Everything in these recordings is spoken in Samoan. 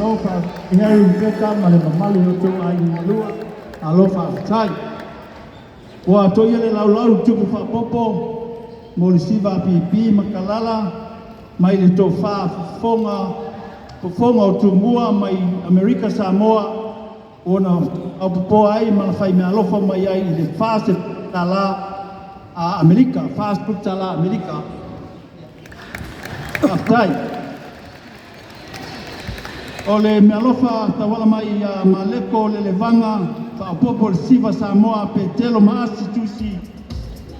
Malo faafetai Harry Rebecca ma le mamalu i o outou aiga galua. Malo faafetai. Ua atoia le laulau i le tupe faaopoopo mo le siva a Pipi ma Kalala mai le tofa Fofoga o Tumua mai Amerika Samoa ua na faaopoopoa ai ma na fai meaalofa mai ai i le $40 a Amerika, $40 Amerika. Faafetai. O le meaalofa tauala mai ia Maleko Lelevaga faaopoopo i le siva Samoa a Petelo ma Asi Tusi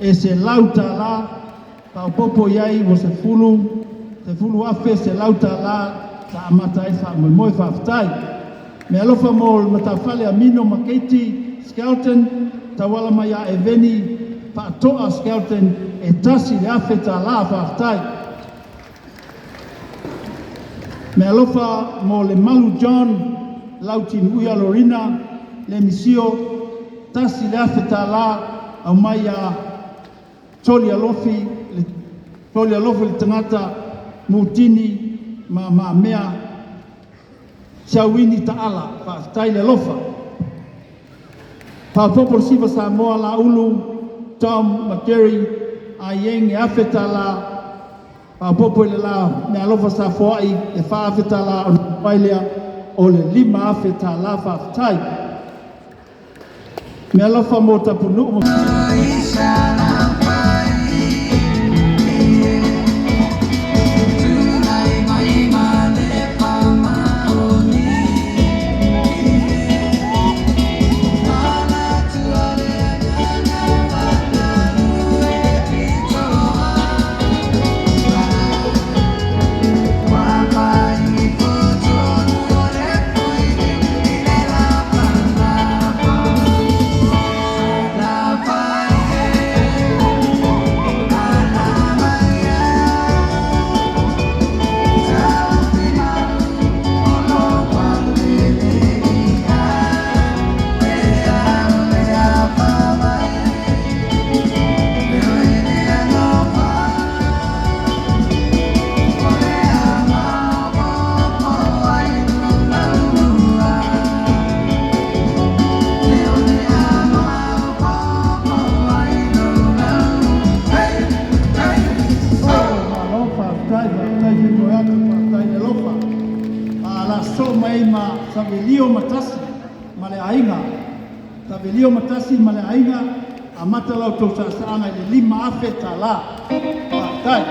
e $100 faaopoopo i ai ua $10,100 sa amata ai le faamoemoe. Faafetai. Meaalofa mo le matafale a Mino ma Keiti Skelton tauala mai ia Eveni Faatoa Skelton e $1,000. Faafetai. Meaalofa mo le Malu John Lautimuia Lorina le Misio $1,000 aumai ia Toli Alofi le Toli Alofi le tagata mutini ma mamea Siauini Taala. Faafetai le alofa. Faaopoopo le siva Samoa Laulu Tom McGarry Aieng e $1,000 faaopoopo i le la meaalofa sa foai e $4,000 ona mai lea o le $5,000. Faafetai. Meaalofa mo Tapunuu ma Malo faafetai, faafetai Fitoiatu, faafetai le alofa. A la sosoo mai ai ma Savelio Matasi ma le aiga. Savelio Matasi ma le aiga, amata la outou saasaaga i le $5,000. Faafetai.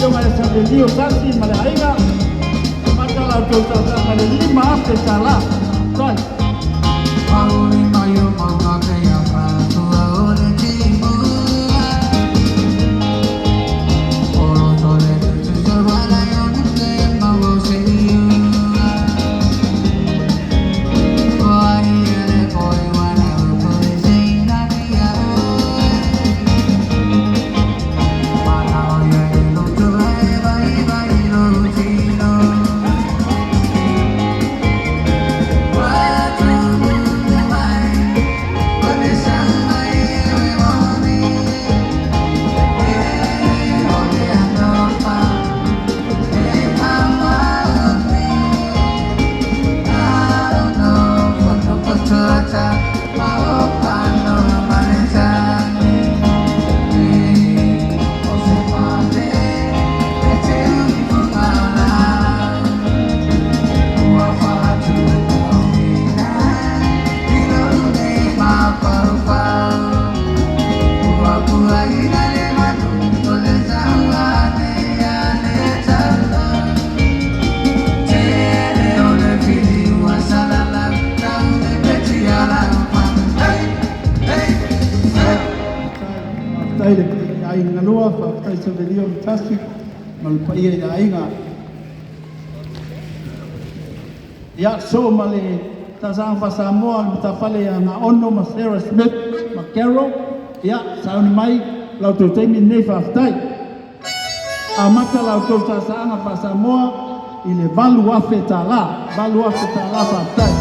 Afioga ia Savelio Tasi ma le aiga, amata la outou saasaaga i le $5,000. Faafetai. Faafetai le aiga galua, faafetai Savelio ma Tasi ma le paia i le aiga. Ia, sosoo ma le Taasaga Faasamoa a le Matafale ia Gaono ma Sarah Smith ma Carol, ia sauni mai la outou taimi lenei, faafetai. Amata la outou taasaaga Faasamoa i le $8,000, $8,000, faafetai.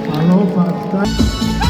Malo faafetai.